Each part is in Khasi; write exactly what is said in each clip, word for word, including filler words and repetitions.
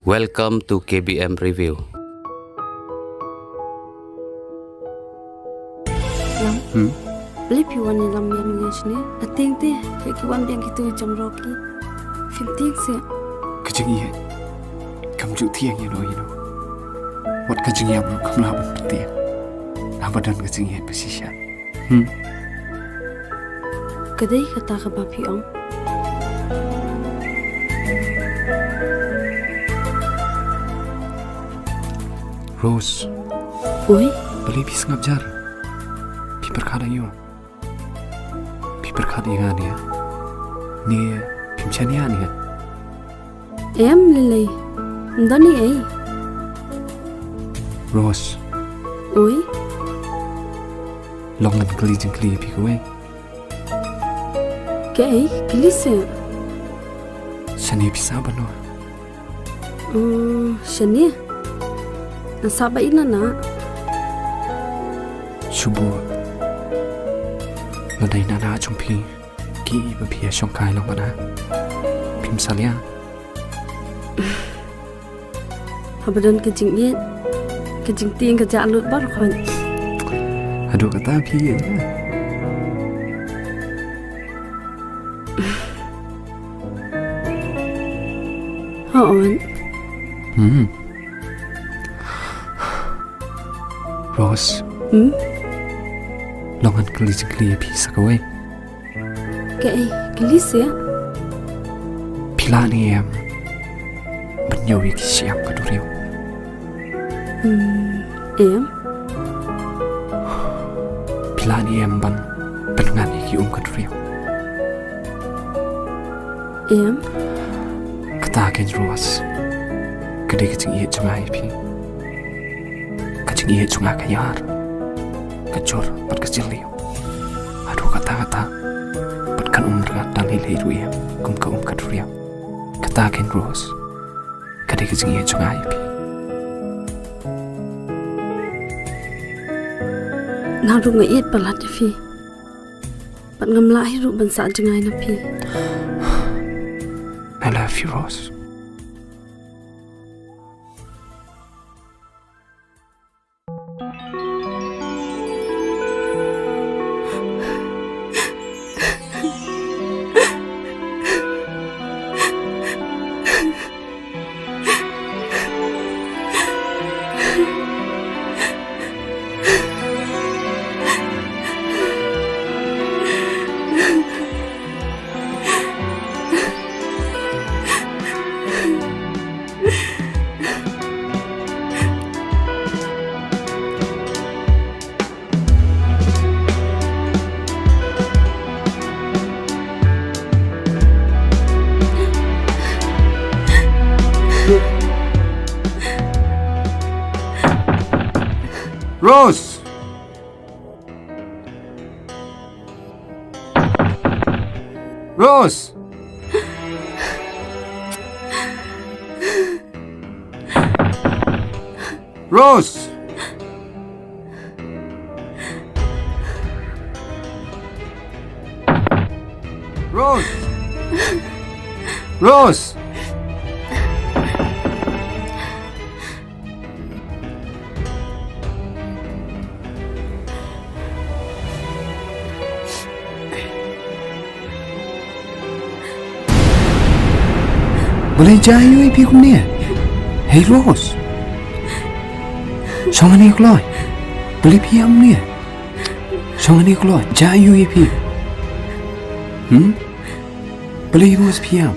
Welcome to K B M Review. Ïam. Hmm? Balei phi wan ïalam ïa nga shane? Hangtei te, ki wan biang kito ki jong Rocky. Phim tieng seh. Ka jingïeit kam ju tieng ïa no ïa no. Wat ka jingïap ruh kam lah ban pyntieng. Haba don ka jingïeit ba shisha. Hmm. Ka dei kata kaba phi ong. Rose. Oi. Balei phi sngap jar? Phi pyrkhat ïa u? Phi pyrkhat ïa nga ne? Ne phim shaniah ne? Em, lei lei. Ym don ei ei. Rose. Oi. Long ngan kylli jingkylli ïa phi kawei. Kaei, kylli seh. Shane phi sah ban noh? Hmm, shane. Nga sah ba ïeit na na. Shu bud. Lada ïeit na na jong phi, kiei ba phi ïa shongkai long bad nga? Phim salia. Haba don ka jingïeit, ka jingtieng ka jah lut baroh khoit. Haduh kata phi ïeit. Hooid. Hmm. Rose. Hmm? Long ngan kylli jingkylli ïa phi sa kawei. Kaei, kylli seh. Phi lah ne em ban ïoh ïa ki shyiap ka duriaw? Hmm, em. Phi lah ne em ban pynngat ïa ki um ka duriaw? Em. Kata kein Rose, ka dei ka jingïeit jong nga ïa phi. Ka jingïeit jong nga ka ïar, ka jur bad ka jylliew. Haduh katta katta, bad kan ym ryngkat da lei lei ruh em, kum ka um ka duriaw. Kata kein Rose, ka dei ka jingïeit jong nga ïa phi. Nga ruh nga ïeit palat ïa phi. Bad ngam lah hi ruh ban sah jngai na phi. I love you, Rose. Rose! Rose! Rose! Rose! Rose! Balei jia aiu ïa phi kumne? Hei Rose. Shong hangne kloi. Balei phi ïam kumne? Shong hangne kloi. Jia aiu ïa phi? Hmm? Balei Rose phi ïam?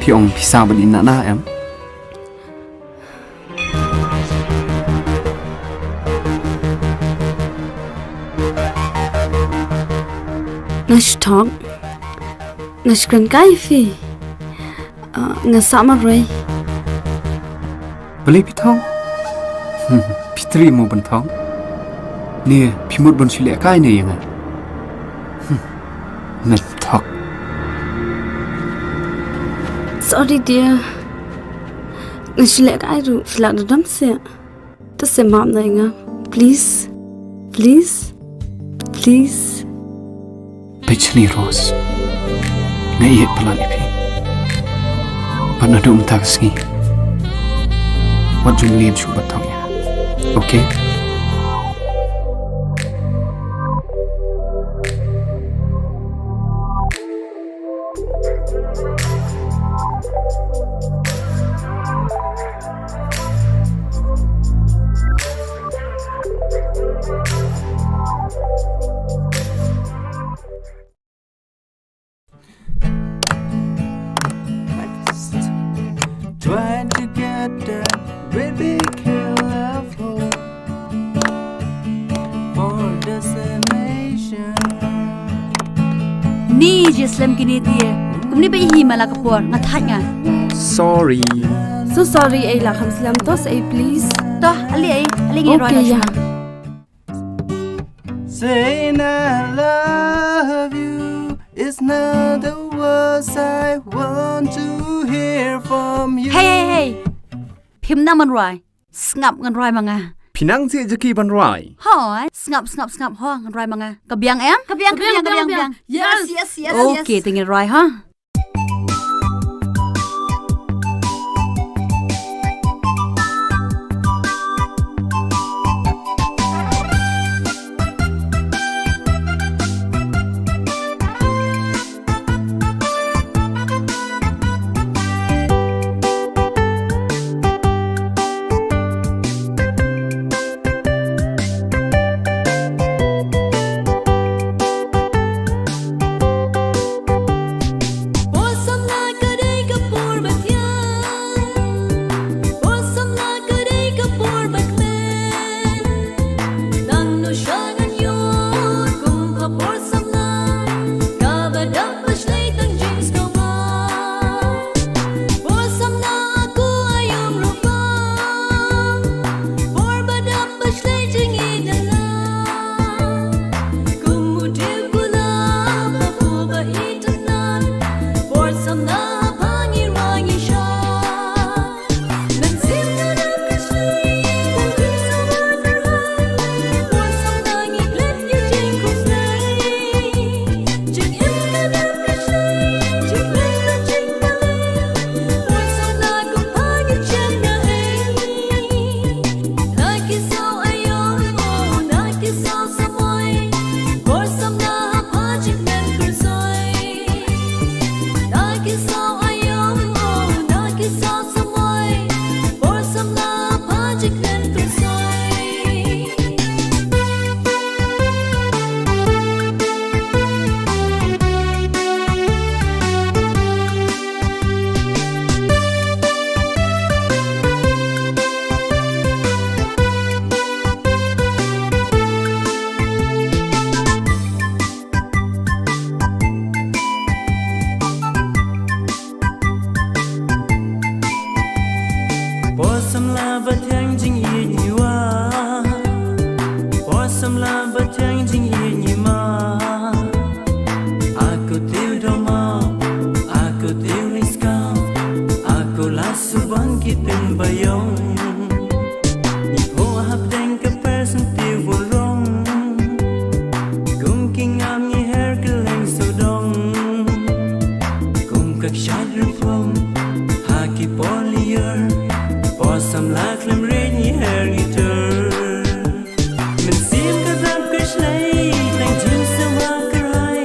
Phi ong phi sah ban ïa na em? Nga shu thok. Nga shu kren kai phi. Ah, nga sah marwei. Balei phi thok? Hmm, phi trei mo ban thok? Ne phi mut ban shu leh kai ne ïa nga? Hmm, nga thok. Sorry dear. Nga shu leh kai ruh, phi lah da dam seh. To seh map na ïa nga. Please. Please. Please. Peit shane Rose. Nga ïeit palat ïa phi. Bad naduh mynta ka sngi, wat jum leit shuh ban thok ïa. Okay? Trying to get that baby kill of hope for destination. Ni je slem kine die. Kumne ba i hi mala ka por nga thait nga. Sorry. So sorry, ei la kham slem to sa ei please. To, ali ei, ali ngi roi. Okay, la ya. Saying I love you is not the words I want to hear from you. Hey, hey, hey. Phim nang ban roi. Sngap, ngan roi ma nga. Phi nang sih jaki ban roi. Hoi, sngap, sngap, sngap, ho, ngan roi ma nga. Ka biang em? Ka biang, ka biang, ka biang, ka biang. Yes, yes, yes, yes. Okay, te ngan roi, ha. Por samla ka dei ka por ba thiang. Por samla ka dei ka por ba kmen. Nangno sha ngan ïoh kum ka por samla kaba dap ba shlei tang jingsngewbha. Por samla ko aïom ruh ba. Por ba dap ba shlei jingïeit na la. Kum u diew kulap ha u ba itynnad. Por samla pha ngi roi ngi shad. Mynsiem ka dap ka shlei, por samla ngi klet ïa jingkhuslai. Jingim ka dap ka shlei, jingpyrkhat jingpyrkhat. Por samla kum pha ngi jem na ei. Na ki saw aïom, oh, na ki saw samoi. Por samla ha pha jingkmen khuslai. Na ki saw aïom, oh, na ki saw samoi. Por samla ha pha jingkmen khuslai. Por samla ba thiang jingïeit ngi wad. Por samla ba thiang jingïeit ngi mad. A ko tiew doma, a ko tiew riskam, a ko la subang ki teng ba ïong. Ngi phuh hapdeng ka person tiew burom. Kum ki ngam ngi her kylleng sawdong. Kum ka kshaid rukom ha ki por lyiur. Por samla khlem rit ngi her ngi tur. Mynsiem ka dap ka shlei, tang jingsawa kyrhai.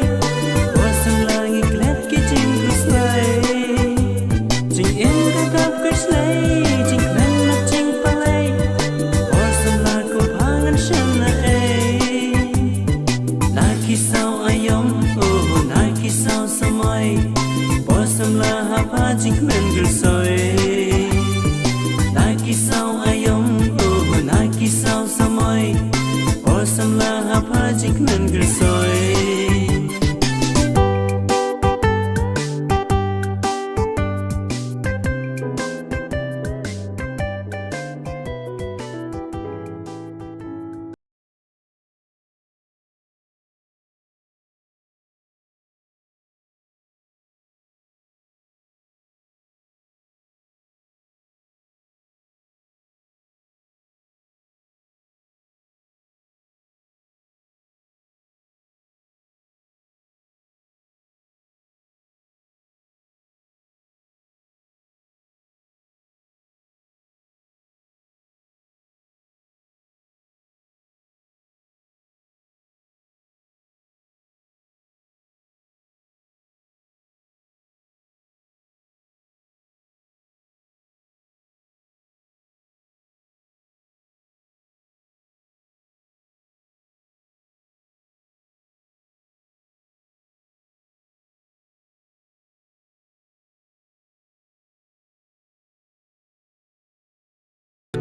Por samla ngi klet ki jingkhuslai. Jingim ka dap ka shlei, jingkmen mat jingpalai. Por samla ko pha ngan shem na ei. Na ki saw aïom, oh, na ki saw samoi. Por samla ha pha jingkmen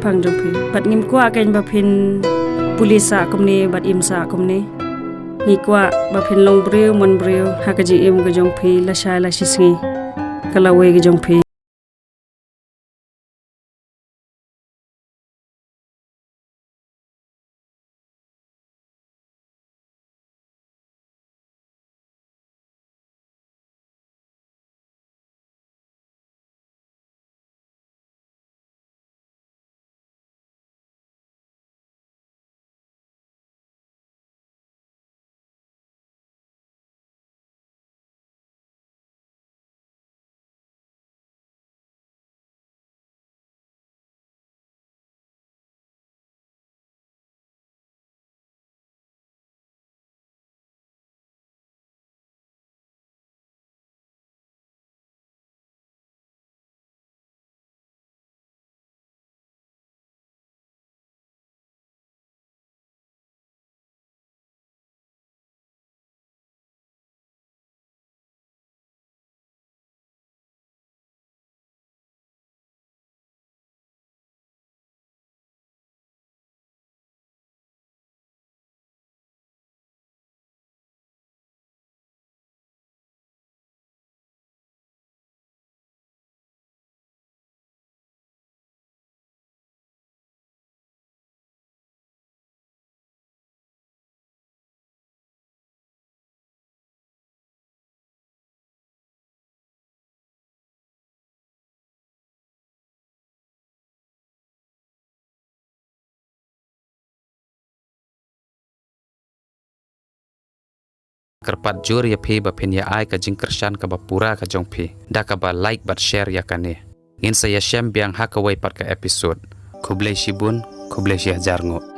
shaphang jong phi. Bad ngim kwah kein ba phin pule sah kumne bad im sah kumne. Ngi kwah ba phin long briew man briew ha ka jingim ka jong phi lashai lashisngi ka lawei ka jong phi. Kyrpad jur ïa phi ba phin ïa ai ka jingkyrshan kaba pura ka jong phi da kaba like bad share ïa kane. Ngin sa ïashem biang ha kawei pat ka episode. Khublei shibun, khublei shihajar nguh.